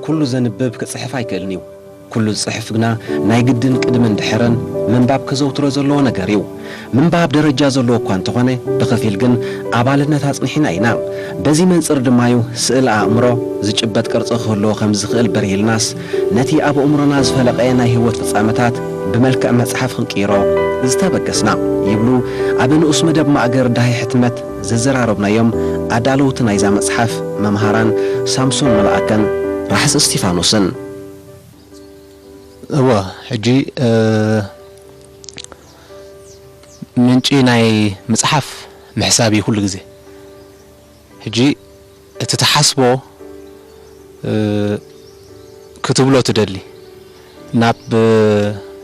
ኩሉ ዘንብብ ክጽሕፍ ኣይክእልን እዩ። ኩሉ ዝጽሕፍ ግና ናይ ግድን ቅድምን ድሕርን ምንባብ ከዘውትሮ ዘለዎ ነገር እዩ። ምንባብ ደረጃ ዘለዎ እኳ እንተኾነ፣ ብኸፊል ግን ኣባልነት ኣጽኒሕና ኢና። በዚ መንጽር ድማ'ዩ ስእሊ ኣእምሮ ዝጭበጥ ቅርጺ ክህልዎ ከም ዝኽእል በሪህልናስ፣ ነቲ ኣብ ኣእምሮና ዝፈለቐ ናይ ህይወት ፍጻመታት ብመልክዕ መጽሓፍ ክንቅይሮ ዝተበገስና፣ ይብሉ ኣብ ንኡስ መደብ ማእገር ዳሃይ ሕትመት ዘዘራረብናዮም ኣዳለውቲ ናይዛ መጽሓፍ መምሃራን ሳምሶን መልኣከን ራሕሲ እስቲፋኖስን። እወ፣ ሕጂ፣ እ፣ ምንጪ ናይ ምጽሓፍ ምሕሳብ እዩ ኩሉ ግዜ። ሕጂ እቲ ትሓስቦ፣ እ፣ ክትብሎ ትደሊ፣ ናብ፣ እ፣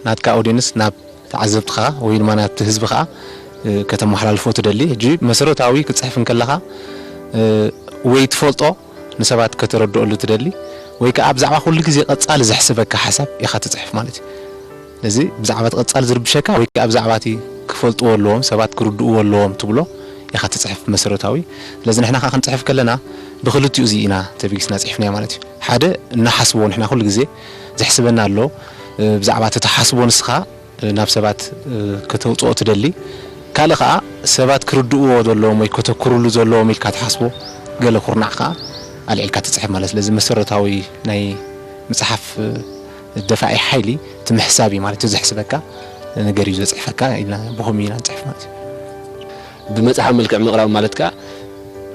ናትካ ኦድየንስ፣ ናብ ተዓዘብትኻ ወይ ድማ ናብቲ ህዝቢ ኸኣ፣ እ፣ ከተመሓላልፎ ትደሊ። ሕጂ መሰረታዊ ክትጽሕፍ እንከለኻ፣ እ፣ ወይ ትፈልጦ ንሰባት ከተረድኦሉ ትደሊ፣ ወይ ከኣ ብዛዕባ ኩሉ ግዜ ቀጻሊ ዘሕስበካ ሓሳብ ኢኻ ትጽሕፍ ማለት እዩ። ስለዚ ብዛዕባ እቲ ቀጻሊ ዝርብሸካ ወይ ከኣ ብዛዕባ እቲ ክፈልጥዎ ኣለዎም፣ ሰባት ክርድእዎ ኣለዎም ትብሎ ኢኻ ትጽሕፍ መሰረታዊ። ስለዚ ንሕና ከኣ ክንጽሕፍ ከለና ብክልቲኡ እዚ ኢና ተበጊስና ጽሒፍናዮ ማለት እዩ። ሓደ እንሓስቦ ንሕና ኩሉ ግዜ ዘሕስበና ኣሎ፣ እ፣ ብዛዕባ እቲ ትሓስቦ ንስኻ ናብ ሰባት፣ እ፣ ከተውጽኦ ትደሊ። ካልእ ከኣ ሰባት ክርድእዎ ዘለዎም ወይ ከተኩርሉ ዘለዎም ኢልካ ትሓስቦ ገለ ኩርናዕ ከኣ ኣልዒልካ ትጽሕፍ ማለት። ስለዚ መሰረታዊ ናይ ምጽሓፍ፣ እ፣ ደፋኢ ሓይሊ እቲ ምሕሳብ እዩ ማለት እዩ። ዘሕስበካ ነገር እዩ ዘጽሕፈካ ኢልና ብኸምኡ ኢና ንጽሕፍ ማለት እዩ። ብመጽሓፍ መልክዕ ምቕራብ ማለት ከኣ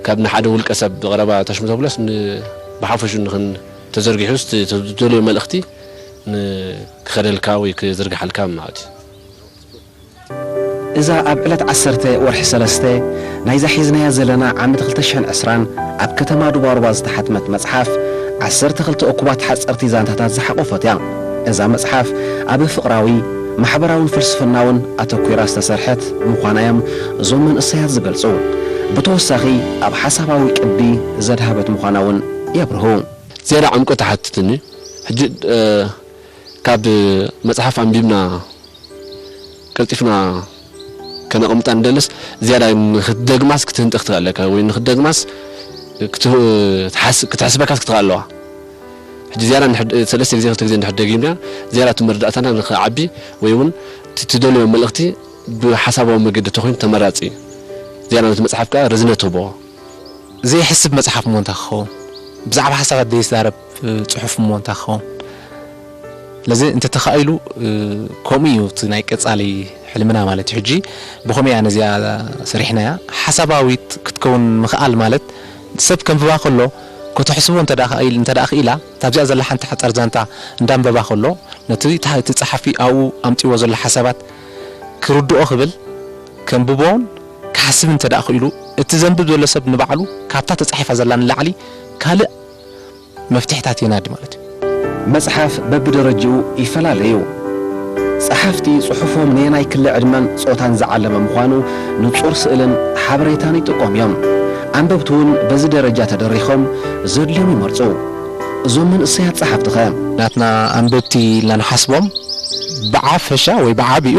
ካብ ንሓደ ውልቀ ሰብ ብቐረባ ተሽሙ ተብሎስ ን-፣ ብሓፈሹ ንኽን-፣ ተዘርጊሑስ ት-፣ ትደልዮ መልእኽቲ ን-፣ ክኸደልካ ወይ ክዝርግሓልካ ማለት እዩ። እዛ ኣብ ዕለት ዓሰርተ ወርሒ ሰለስተ ናይዛ ሒዝናያ ዘለና ዓመት ክልተ ሽሕን ዕስራን ኣብ ከተማ ዱባሩባ ዝተሓትመት መጽሓፍ፣ ዓሰርተ ክልተ እኩባት ሓጸርቲ ዛንታታት ዝሓቖፈት እያ። እዛ መጽሓፍ ኣብ ፍቕራዊ፣ ማሕበራውን ፍልስፍናውን ኣተኲራ ዝተሰርሐት ምዃና እዮም እዞም መንእሰያት ዝገልጹ። ብተወሳኺ ኣብ ሓሳባዊ ቅዲ ዘድሃበት ምዃና እውን የብርሁ። ዝያዳ ዕምቆት ትሓትትኒ። ሕጂ፣ እ፣ ካብ መጽሓፍ ኣንቢብና ቀልጢፍና ከነቐምጣ እንደልስ፣ ዝያዳ ንኽትደግማስ ክትህንጠኽ ትኽእል ኣለካ፣ ወይ ንኽትደግማስ ክት-፣ ትሓስ-፣ ክትሕስበካስ ክትኽእል ኣለዋ። ሕጂ ዝያዳ ንሕድ-፣ ሰለስተ ግዜ፣ ክልተ ግዜ እንድሕር ደጊምና፣ ዝያዳ እቲ መረዳእታና ንኽዓቢ፣ ወይ እውን እቲ ትደልዮ መልእኽቲ ብሓሳባዊ መገዲ ተኾይኑ ተመራጺ እዩ። ዝያዳ ነቲ መጽሓፍ ከኣ ርዝነት ትህቦ። ዘይሕስብ መጽሓፍ እሞ እንታይ ክኸውን? ብዛዕባ ሓሳባት ዘይዛረብ፣ እ፣ ጽሑፍ እሞ እንታይ ክኸውን? ስለዚ እንተተኻኢሉ፣ እ፣ ከምኡ እዩ እቲ ናይ ቀጻሊ ሕልምና ማለት እዩ። ሕጂ ብኸመይ እያ ነዚኣ ሰሪሕናያ? ሓሳባዊት ክትከውን ምኽኣል ማለት ሰብ ከንብባ ከሎ ከተሕስቦ እንተ ደኣ ክኢል-፣ እንተ ደኣ ክኢላ፣ እታ ኣብዚኣ ዘላ ሓንቲ ሓጻር ዛንታ እንዳንበባ ከሎ፣ ነቲ፣ እቲ ጸሓፊ ኣብኡ ኣምጺዎ ዘሎ ሓሳባት ክርድኦ ክብል፣ ከንብቦን ክሓስብ እንተ ደኣ ክኢሉ፣ እቲ ዘንብብ ዘሎ ሰብ ንባዕሉ ካብታ ተጻሒፋ ዘላ ንላዕሊ ካልእ መፍትሕታት የናዲ ማለት እዩ። መጽሓፍ በብደረጅኡ ይፈላለ እዩ። ጸሓፍቲ ጽሑፎም ነየናይ ክሊ ዕድመን ጾታን ዝዓለመ ምዃኑ ንጹር ስእልን ሓበሬታን ይጥቀሙ እዮም። ኣንበብቲ እውን በዚ ደረጃ ተደሪኾም ዘድልዮም ይመርጹ። እዞም መንእሰያት ጸሓፍቲ ኸ? ናትና ኣንበብቲ ኢልና ንሓስቦም ብዓፈሻ ወይ ብዓቢኡ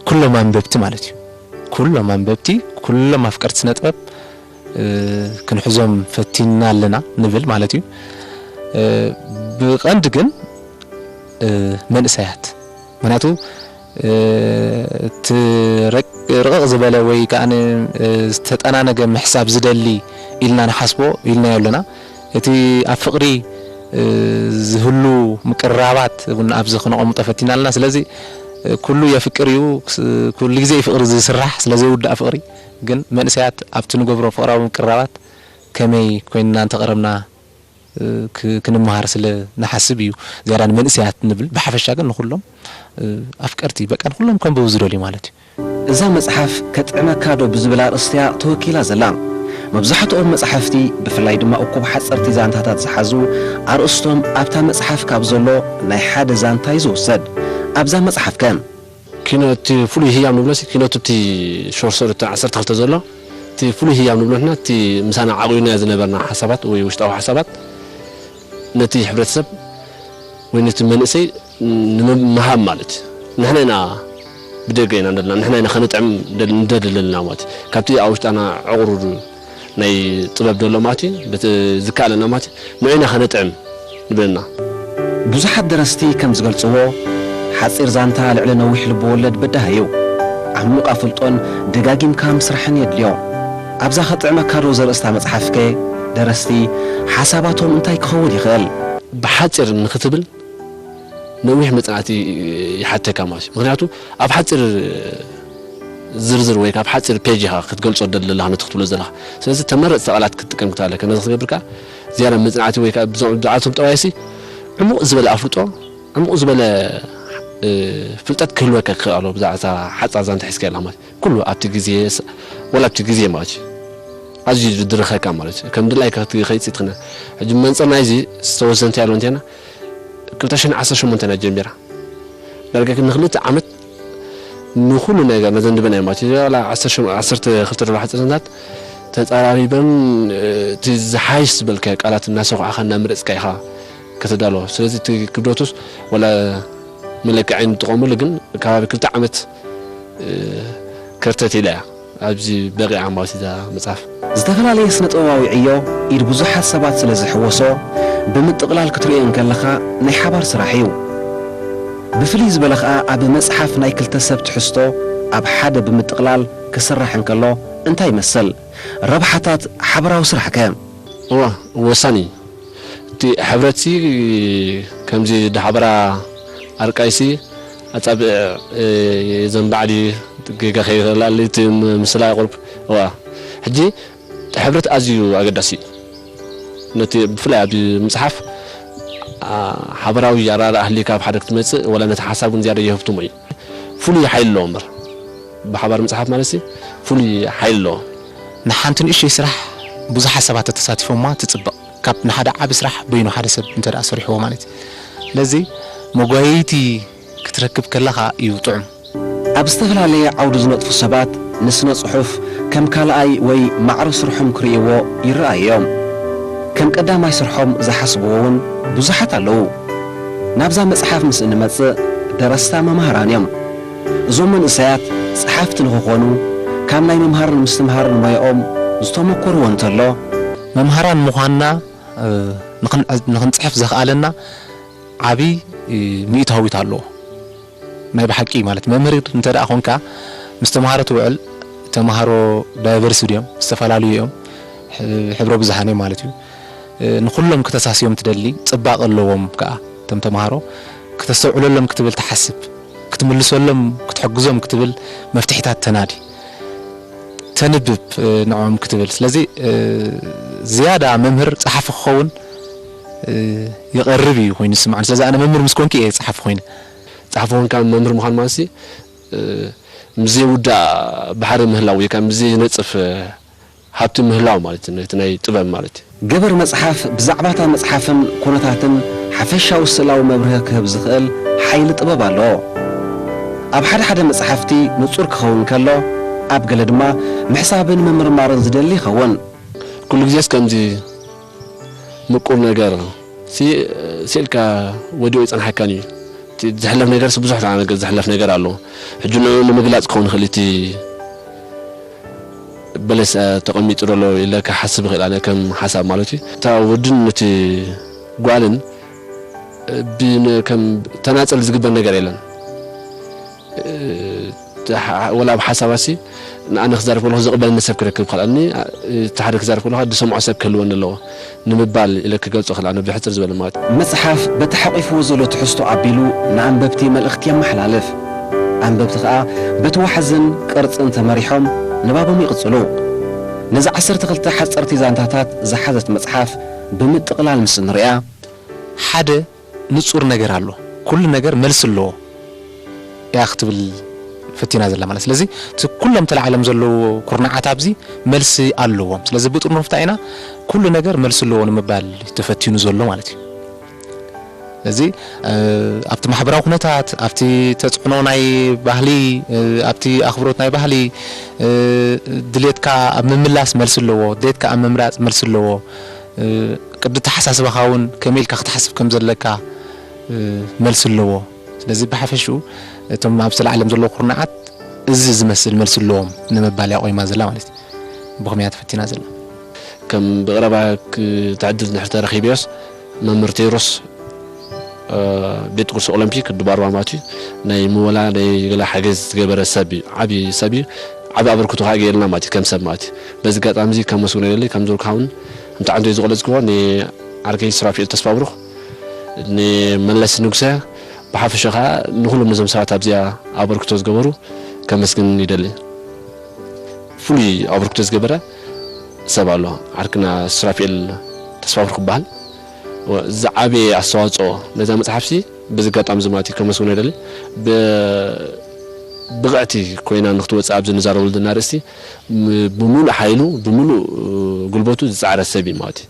ኩሎም ኣንበብቲ ማለት እዩ። ኩሎም ኣንበብቲ፣ ኩሎም ኣፍቀርቲ ስነ ጥበብ፣ እ፣ ክንሕዞም ፈቲንና ኣለና ንብል ማለት እዩ። እ፣ ብቐንዲ ግን፣ እ፣ መንእሰያት። ምኽንያቱ፣ እ፣ እቲ ረቅ-፣ ርቕቕ ዝበለ ወይ ከኣ ን-፣ እ፣ ዝተጠናነገ ምሕሳብ ዝደሊ ኢልና ንሓስቦ ኢልናዮ ኣለና። እቲ ኣብ ፍቕሪ፣ እ፣ ዝህሉ ምቅርራባት እውን ኣብዚ ክነቐምጦ ፈቲና ኣለና። ስለዚ፣ እ፣ ኩሉ የፍቅር እዩ፣ ክስ-፣ ኩሉ ግዜ እዩ ፍቕሪ ዝስራሕ፣ ስለ ዘይውዳእ ፍቕሪ። ግን መንእሰያት ኣብቲ ንገብሮ ፍቕራዊ ምቅርራባት ከመይ ኮይንና እንተቐረብና፣ እ፣ ክ-፣ ክንመሃር ስለ ንሓስብ እዩ ዝያዳ ንመንእሰያት ንብል። ብሓፈሻ ግን ንኹሎም፣ እ፣ ኣፍቀርቲ፣ በቃ ንኹሎም ከንብቡ ዝደልዩ ማለት እዩ። እዛ መጽሓፍ ከጥዕመካ ዶ ብዝብል ኣርእስቲ እያ ተወኪላ ዘላ። መብዛሕትኦም መጻሕፍቲ፣ ብፍላይ ድማ እኩብ ሓጸርቲ ዛንታታት ዝሓዙ ኣርእስቶም ኣብታ መጽሓፍ ካብ ዘሎ ናይ ሓደ ዛንታ እዩ ዝውሰድ። ኣብዛ መጽሓፍ ከ? ኪኖ እቲ ፍሉይ ህያብ ንብሎሲ፣ ኪኖ እቲ ሾርት ስቶሪ እቲ ዓሰርተ ክልተ ዘሎ፣ እቲ ፍሉይ ህያብ ንብሎ ንሕና፣ እቲ ምሳና ዓቂብና ዝነበርና ሓሳባት ወይ ውሽጣዊ ሓሳባት ነቲ ሕብረተሰብ ወይ ነቲ መንእሰይ ንምሃብ ማለት እዩ። ንሕና ኢና ብደገ ኢና ዘለና፣ ንሕና ኢና ከነጥዕም ንደሊ ዘለና ማለት እዩ። ካብቲ ኣብ ውሽጣና ዕቑር ናይ ጥበብ ዘሎ ማለት እዩ፣ በቲ ዝከኣለና ማለት እዩ፣ ንዑ ኢና ከነጥዕም ንብለና። ብዙሓት ደረስቲ ከም ዝገልጽዎ፣ ሓጺር ዛንታ ልዕሊ ነዊሕ ልብወለድ በዳሂ እዩ። ዓሚቕ ኣፍልጦን ደጋጊምካ ምስራሕን የድልዮ። ኣብዛ ከጥዕመካ ዶ ዘርእስታ መጽሓፍከ፣ ደረስቲ ሓሳባቶም እንታይ ክኸውን ይኽእል? ብሓጺር ንኽትብል ነዊሕ መጽናዕቲ ይሓተካ ማለት እዩ። ምኽንያቱ ኣብ ሓጺር ዝርዝር ወይ ካብ ሓጺር ፔጅ ኢኻ ክትገልጾ ደለኻ ነቲ ክትብሎ ዘለኻ። ስለዚ ተመረጽቲ ቃላት ክትጥቀም ክትኣለካ። ነዚ ክትገብር ከኣ ዝያዳ መጽናዕቲ ወይ ከኣ ብዛዕባ፣ ብዛዕባ እቶም ጠባይሲ ዕሙቕ ዝበለ ኣፍልጦ፣ ዕሙቕ ዝበለ፣ እ፣ ፍልጠት ክህልወካ ክኽእል ኣለዎ ብዛዕባ እታ ሓጻር ዛንታ ሒዝካያ ኣለኻ ማለት እዩ። ኩሉ ኣብቲ ግዜ ስ-፣ ወላ ኣብቲ ግዜ ማለት እዩ። ኣዝዩ ዝድርኸካ ማለት እዩ። ከም ድላይካ ክት-፣ ከይጽእ ትኽነ። ሕጂ መንጽር ናይዚ ዝተወሰነ እንታይ ኣሎ እንተና፣ ክልተ ሽሕን ዓሰርተ ሸሞንተን እያ ጀሚራ። ዳርጋ ግን ንክልተ ዓመት ንኹሉ ነገር ነዘን ድበናይ ማለት እዩ። ዋላ ዓሰርተ፣ ዓሰርተ ክልተ ዶላር ሓፂርታት ተፃራሪበን፣ እ፣ እቲ ዝሓይሽ ዝበልካዮ ቃላት እናሰኹዕኻ እናመረፅካ ኢኻ ከተዳልዎ። ስለዚ እቲ ክብደቱስ ዋላ መለክዒ ንጥቀመሉ፣ ግን ከባቢ ክልተ ዓመት፣ እ፣ ከርተት ኢላ እያ። ኣብዚ በቒዓ ማለት እዛ መጽሓፍ። ዝተፈላለየ ስነ-ጥበባዊ ዕዮ ኢድ ብዙሓት ሰባት ስለ ዝሕወሶ፣ ብምጥቕላል ክትርእዮ እንከለኻ ናይ ሓባር ስራሕ እዩ። ብፍልይ ዝበለ ኸኣ ኣብ መጽሓፍ ናይ ክልተ ሰብ ትሕዝቶ ኣብ ሓደ ብምጥቕላል ክስራሕ እንከሎ እንታይ ይመስል? ረብሓታት ሓበራዊ ስራሕ ከ? እዋ፣ ወሳኒ እዩ። እቲ ሕብረትሲ ከምዚ ዳሕበራ ኣርቃይሲ ኣጻብዕ፣ እ፣ የዘንባዕ ድዩ? ጌጋ ከይህላል እቲ ም-፣ ምስላ ቁርብ። እዋ። ሕጂ ሕብረት ኣዝዩ ኣገዳሲ እዩ። ነቲ ብፍላይ ኣብ ምጽሓፍ፣ ኣ፣ ሓበራዊ ኣረኣእያ ኣህሊካ ኣብ ሓደ ክትመጽእ፣ ወላ ነቲ ሓሳብ እውን ዝያዳ የህብትሞ እዩ። ፍሉይ ሓይሊ ኣለዎ እምበር። ብሓባር ምጽሓፍ ማለትሲ ፍሉይ ሓይሊ ኣለዎ። ንሓንቲ ንእሽተይ ስራሕ ብዙሓት ሰባት ተተሳቲፎማ ትጽብቕ። ካብ ንሓደ ዓቢ ስራሕ በይኑ ሓደ ሰብ እንተ ደኣ ሰሪሕዎ ማለት እዩ። ስለዚ መጓየይቲ ክትረክብ ከለኻ እዩ ጥዑም። ኣብ ዝተፈላለየ ዓውዲ ዝነጥፉ ሰባት ንስነ ጽሑፍ ከም ካልኣይ ወይ ማዕረ ስርሖም ክርእይዎ ይረኣዩ እዮም። ከም ቀዳማይ ስርሖም ዝሓስብዎ እውን ብዙሓት ኣለዉ። ናብዛ መጽሓፍ ምስ እንመጽእ፣ ደረስታ መማህራን እዮም። እዞም መንእሰያት ጸሓፍቲ ንኽኾኑ፣ ካብ ናይ ምምሃርን ምስትምሃርን ሞያኦም ዝተመኮርዎ እንተሎ፣ መምሃራን ምዃንና፣ እ፣ ንኽን-፣ ንኽንጽሕፍ ዘኽኣለና ዓቢ፣ እ፣ ሚእታዊት ኣለዎ። ናይ ብሓቂ ማለት መምህር እንተ ደኣ ኾንካ፣ ምስ ተምሃሮ ትውዕል፣ ተምሃሮ ዳይቨርስ ድዮም፣ ዝተፈላለዩ እዮም፣ ሕ-፣ ሕብረ ብዙሃን እዮም ማለት እዩ። እ፣ ንኹሎም ክተሳስዮም ትደሊ፣ ጽባቐ ኣለዎም ከኣ እቶም ተምሃሮ፣ ክተስተውዕለሎም ክትብል ትሓስብ፣ ክትምልሰሎም፣ ክትሕግዞም ክትብል መፍትሒታት ተናዲ፣ ተንብብ፣ እ፣ ንዕኦም ክትብል። ስለዚ፣ እ፣ ዝያዳ መምህር ጸሓፊ ክኸውን፣ እ፣ ይቐርብ እዩ ኮይኑ ዝስምዓኒ። ስለዚ ኣነ መምህር ምስ ኮንኩ እየ ጸሓፊ ኮይነ። ጸሓፊ ኮንካ መምህር ምዃን ማለትሲ፣ እ፣ ምስ ዘይውዳእ ባሕሪ ምህላው ወይ ከኣ ምስ ዘይነጽፍ፣ እ፣ ሃብቲ ምህላው ማለት እዩ፣ ነቲ ናይ ጥበብ ማለት እዩ። ገበር መጽሓፍ ብዛዕባታ መጽሓፍን ኩነታትን ሓፈሻዊ ስእላዊ መብርሂ ክህብ ዝኽእል ሓይሊ ጥበብ ኣለዎ። ኣብ ሓደ ሓደ መጽሓፍቲ ንጹር ክኸውን ከሎ፣ ኣብ ገለ ድማ ምሕሳብን ምምርማርን ዝደሊ ይኸውን። ኩሉ ግዜስ ከምዚ ምቁር ነገር ሲ-፣ ስኢልካ ወዲቑ ይጸንሓካን እዩ። እቲ ዝሕለፍ ነገርስ ብዙሕ ነገር ዝሕለፍ ነገር ኣሎ። ሕጂ ንዕኡ ንምግላጽ ክኸውን ይኽእል እቲ በለስ፣ እ፣ ተቐሚጡ ዘሎ ኢለ ክሓስብ ይኽእል ኣነ ከም ሓሳብ ማለት እዩ። እታ ወድን ነቲ ጓልን፣ እ፣ ብን-፣ ከም ተናጸል ዝግበር ነገር የለን። እ፣ ተሓ-፣ ወላ ኣብ ሓሳባሲ ንኣነ ክዛረብ ከለኹ ዝቕበለኒ ሰብ ክረክብ ክኽእልኒ፣ እ፣ እቲ ሓደ ክዛረብ ከለኹ ዝሰምዖ ሰብ ክህልወኒ ኣለዎ ንምባል ኢለ ክገልጾ ክኽእል ኣነ ብሕጽር ዝበለ ማለት እዩ። መጽሓፍ በቲ ሓቒፍዎ ዘሎ ትሕዝቶ ኣቢሉ ንኣንበብቲ መልእኽቲ የመሓላልፍ። ኣንበብቲ ኸኣ በቲ ዋሕዝን ቅርጽን ተመሪሖም ንባቦም ይቕጽሉ። ነዚ ዓሰርተ ክልተ ሓጸርቲ ዛንታታት ዝሓዘት መጽሓፍ ብምጥቕላል ምስ እንርእያ፣ ሓደ ንጹር ነገር ኣሎ። ኩሉ ነገር መልሲ ኣለዎ እያ ክትብል ፈቲና ዘላ ማለት። ስለዚ እቲ ኩሎም ተላዒሎም ዘለዉ ኩርናዓት ኣብዚ መልሲ ኣለዎም። ስለዚ ብጥርኑፍ እንታይ ኢና፣ ኩሉ ነገር መልሲ ኣለዎ ንምባል ተፈቲኑ ዘሎ ማለት እዩ። ስለዚ ኣብቲ ማሕበራዊ ኩነታት፣ ኣብቲ ተፅዕኖ ናይ ባህሊ፣ ኣብቲ ኣኽብሮት ናይ ባህሊ፣ ድሌትካ ኣብ ምምላስ መልሲ ኣለዎ፣ ድሌትካ ኣብ ምምራፅ መልሲ ኣለዎ። ቅዲ ኣተሓሳስባኻ እውን ከመይ ኢልካ ክትሓስብ ከም ዘለካ መልሲ ኣለዎ። ስለዚ ብሓፈሽኡ እቶም ኣብ ዝተላዕሎም ዘለዉ ኩርናዓት እዚ ዝመስል መልሲ ኣለዎም ንምባል እያ ቆይማ ዘላ ማለት እዩ። ብኸመይ እያ ተፈቲና ዘላ? ከም ብቐረባ ክትዕድል እንድሕር ተረኺበዮስ፣ መምህር ቴዎድሮስ፣ እ፣ ቤት ቁርሲ ኦሎምፒክ ድባርባ ማለት እዩ፣ ናይ ምወላ ናይ ገለ ሓገዝ ዝገበረ ሰብ እዩ። ዓቢ ሰብ እዩ። ዓቢ ኣበርክቶ ከዓ ገይርልና ማለት እዩ፣ ከም ሰብ ማለት እዩ። በዚ ኣጋጣሚ እዚ ከመስግኖ ይደሊ። ከም ዝበልኩኻ እውን፣ ከምቲ ዓንዶይ ዝገለጽክዎ፣ ንዓርከይ ሱራፊኤል ተስፋብሩኽ፣ ንመለስ ንጉሰ፣ ብሓፈሻ ከዓ ንኹሎም ነዞም ሰባት ኣብዚኣ ኣበርክቶ ዝገበሩ ከመስግን ይደሊ። ፍሉይ ኣበርክቶ ዝገበረ ሰብ ኣሎ፣ ዓርክና ሱራፊኤል ተስፋብሩኽ ይበሃል። ዝዓበየ ኣስተዋፅኦ ነዛ መፅሓፍሲ በዚ ኣጋጣሚ እዚ ማለት እዩ ከመስግኖ ይደሊ። ብ-፣ ብቕዕቲ ኮይና ንክትወፅእ ኣብዚ ንዛረበሉ ዘለና ኣርእስቲ ም-፣ ብምሉእ ሓይሉ፣ ብምሉእ ጉልበቱ ዝፀዓረ ሰብ እዩ ማለት እዩ።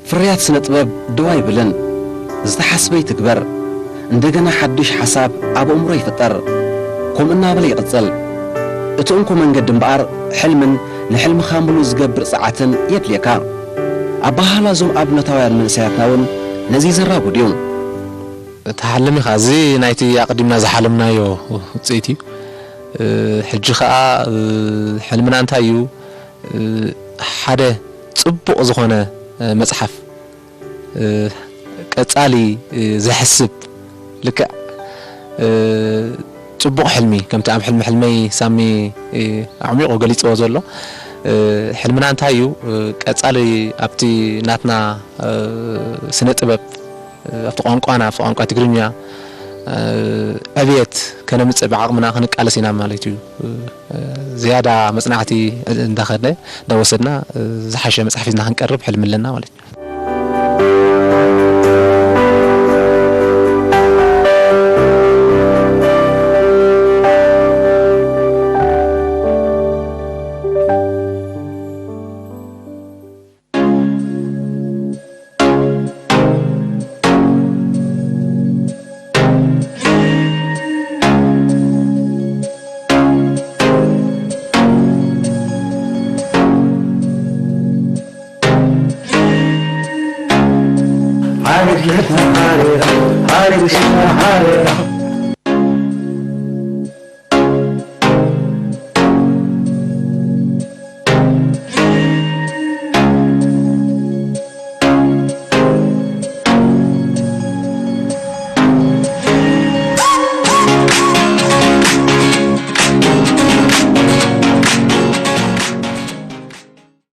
ፍርያት ስነ ጥበብ ደው ኣይብልን። ዝተሓስበ ይትግበር። እንደገና ሓዱሽ ሓሳብ ኣብ ኣእምሮ ይፍጠር። ከምኡ እናበለ ይቕጽል። እቲ እንኮ መንገዲ እምበኣር፣ ሕልምን ንሕልምኻ ምሉእ ዝገብር ጸዓትን የድልየካ። ኣበሃህላ እዞም ኣብነታውያን መንእሰያትና እውን ነዚ ዘራጉድ እዩ። እቲ ሓልም ኢኻ፣ እዚ ናይቲ ኣቐዲምና ዝሓለምናዮ ውጽኢት እዩ። እ፣ ሕጂ ኸኣ፣ እ፣ ሕልምና እንታይ እዩ? እ፣ ሓደ ጽቡቕ ዝኾነ፣ እ፣ መጽሓፍ፣ እ፣ ቀጻሊ፣ እ፣ ዘሕስብ፣ ልክዕ፣ እ፣ ጽቡቕ ሕልሚ፣ ከምቲ ኣብ ሕልሚ ሕልመይ ሳሚ፣ እ፣ ኣዕሚቑ ገሊጽዎ ዘሎ፣ እ፣ ሕልምና እንታይ እዩ? እ፣ ቀጻሊ ኣብቲ ናትና፣ እ፣ ስነ ጥበብ፣ እ፣ ኣብቲ ቋንቋና፣ ኣብቲ ቋንቋ ትግርኛ፣ እ፣ ዕብየት ከነምጽእ ብዓቕምና ክንቃለስ ኢና ማለት እዩ። እ፣ ዝያዳ መጽናዕቲ እንዳኸድና፣ እንዳወሰድና፣ እ፣ ዝሓሸ መጽሓፍ ሒዝና ክንቀርብ ሕልሚ ኣለና ማለት እዩ።